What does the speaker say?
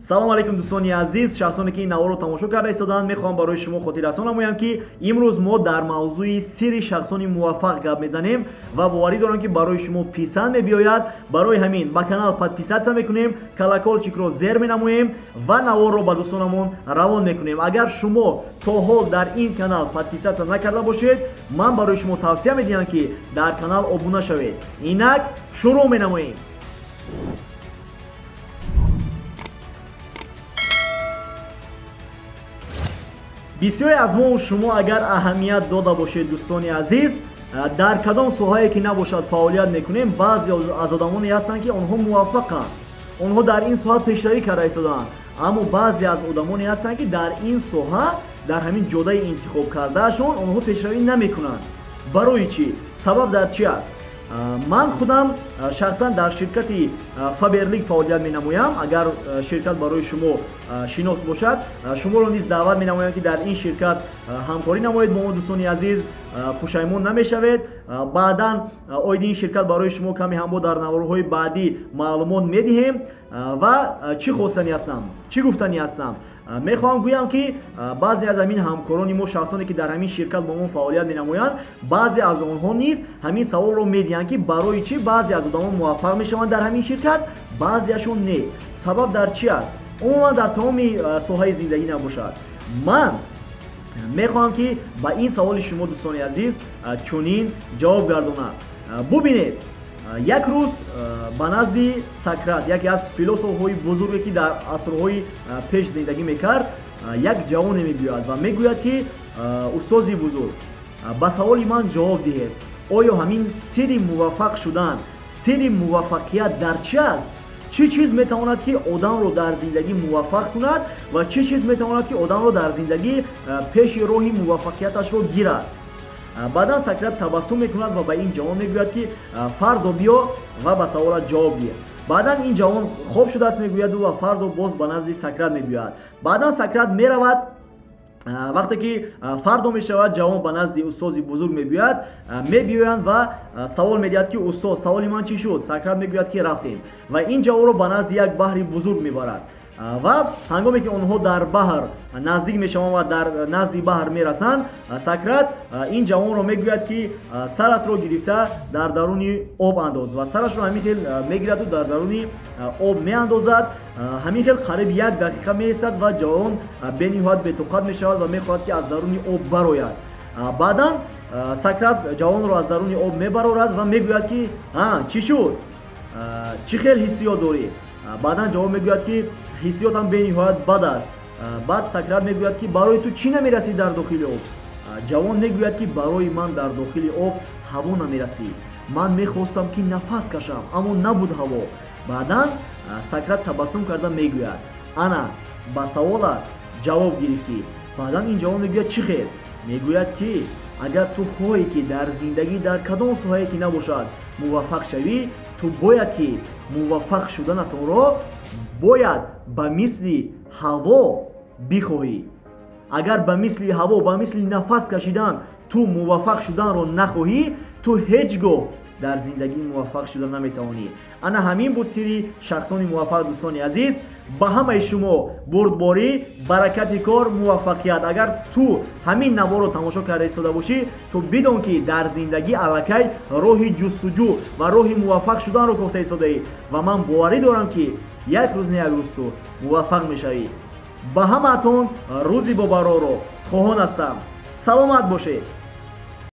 Салом алейкум, дӯстони азиз. Шахсоне ки ин наворро тамошо карда истоданд, мехоҳам барои шумо хотиррасон намоям, ки имрӯз мо дар мавзӯи сирри шахсони муваффақ гап мезанем ва боварӣ дорам, ки барои шумо писанд мебиёяд. Барои ҳамин ба канал подписаться мекунем, колокольчикро зер менамоем ва наворро ба дӯстонамон равон мекунем. Агар шумо то ҳол дар ин канал подписаться накарда бошед, ман барои шумо тавсия медиҳам, ки дар канал обуна шавед. Инак шурӯъ менамоем. Бисёре аз мо шумо агар аҳамият дода бошед, дӯстони азиз, дар кадом соҳае ки набошад фаъолият мекунем, баъзе аз одамоне ҳастанд, ки онҳо муваффақанд, онҳо дар ин соҳа пешравӣ карда истодаанд, аммо баъзе аз одамоне ҳастанд, ки дар ин соҳа, дар ҳамин ҷодаи интихоб кардаашон онҳо пешравӣ намекунанд. Барои чӣ? Сабаб дар чӣ аст? Ман худам шахсан дар ширкати Фаберлик фаъолият менамоям. Агар ширкат барои шумо шинос бошад, шуморо низ даъват менамоям, ки дар ин ширкат ҳамкорӣ намоед бо мо, дӯстони азиз, пушаймон намешавед. Баъдан оиди ин ширкат барои шумо каме ҳамбо дар наворҳои баъдӣ маълумот медиҳем. Ва чӣ хостани ҳастам, чӣ гуфтани ҳастам? Мехоҳам гӯям, ки баъзе аз ҳамин ҳамкорони мо, шахсоне ки дар ҳамин ширкат бо мо фаъолият менамоянд, баъзе аз онҳо низ ҳамин саволро медиҳанд, ки барои чӣ баъзе аз одамон муваффақ мешаванд дар ҳамин ширкат, баъзеашон не. Сабаб дар чӣ аст? Умуман дар тамоми соҳаи зиндагӣ набошад. Ман мехоҳам, ки ба ин саволи шумо, дӯстони азиз, чунин ҷавоб гардонам. Бубинед, як рӯз ба назди Сократ, яке аз философҳои бузурге, ки дар асрҳои пеш зиндагӣ мекард, як ҷавоне мебиёяд ва мегӯяд, ки устози бузург, ба саволи ман ҷавоб диҳед, оё ҳамин сирри муваффақ шудан, сирри муваффақият дар чӣ аст? Чӣ чиз метавонад, ки одамро дар зиндагӣ муваффақ кунад ва чӣ чиз метавонад, ки одамро дар зиндагӣ пеши роҳи муваффақияташро гирад? Баъдан Сократ табассум мекунад ва ба ин ҷавон мегӯяд, ки фардо биё ва ба саволат ҷавоб диҳ. Баъдан ин ҷавон хоб шудааст, мегӯяду, ва фардо боз ба назди Сократ мебиёяд. Баъдан Сократ меравад. Вақте ки фардо мешавад, ҷавон ба назди устози бузург мебиёяд, мебиёянд ва савол медиҳад, ки устоз, саволи ман чӣ шуд? Сократ мегӯяд, ки рафтем, ва ин ҷавонро ба назди як баҳри бузург мебарад. Ва ҳангоме ки онҳо дар баҳр наздик мешаванд ва дар назди баҳр мерасанд, Сократ ин ҷавонро мегӯяд, ки саратро гирифта дар даруни об андоз, ва сарашро ҳамин хел мегираду дар даруни об меандозад. Ҳамин хел қариб як дақиқа меистад ва ҷавон бениҳоят бетоқат мешавад ва мехоҳад, ки аз даруни об барояд. Баъдан Сократ ҷавонро аз даруни об мебарорад ва мегӯяд, ки чӣ шуд, чӣ хел ҳиссиёт дорӣ? Баъдан ҷавон мегӯяд, ки ҳиссиётам бениҳоят бад аст. Баъд Сократ мегӯяд, ки барои ту чӣ намерасид дар дохили об? Ҷавон мегӯяд, ки барои ман дар дохили об ҳаво намерасид, ман мехостам, ки нафас кашам, аммо набуд ҳаво. Баъдан Сократ табассум карда мегӯяд: ана, ба саволат ҷавоб гирифтӣ. Баъдан ин ҷавон мегӯяд: чӣ хел? Мегӯяд, ки агар ту хоҳӣ, ки дар зиндагӣ дар кадом соҳае ки набошад муваффақ шавӣ, ту бояд ки муваффақ шуданатонро бояд ба мисли ҳаво бихоҳӣ. Агар ба мисли ҳаво, ба мисли нафас кашидан ту муваффақ шуданро нахоҳӣ, ту ҳеҷ гоҳ дар зиндагӣ муваффақ шуда наметавонӣ. Ана ҳамин буд сирри шахсони муваффақ, дӯстони азиз. Ба ҳамаи шумо бурдборӣ, баракати кор, муваффақият. Агар ту ҳамин наворро тамошо карда истода бошӣ, ту бидон, ки дар зиндагӣ аллакай роҳи ҷустуҷӯ ва роҳи муваффақ шуданро кофта истодаӣ, ва ман боварӣ дорам, ки як рӯз не як рӯз ту муваффақ мешавӣ. Ба ҳамаатон рӯзи бобарорро хоҳон ҳастам. Саломат бошед.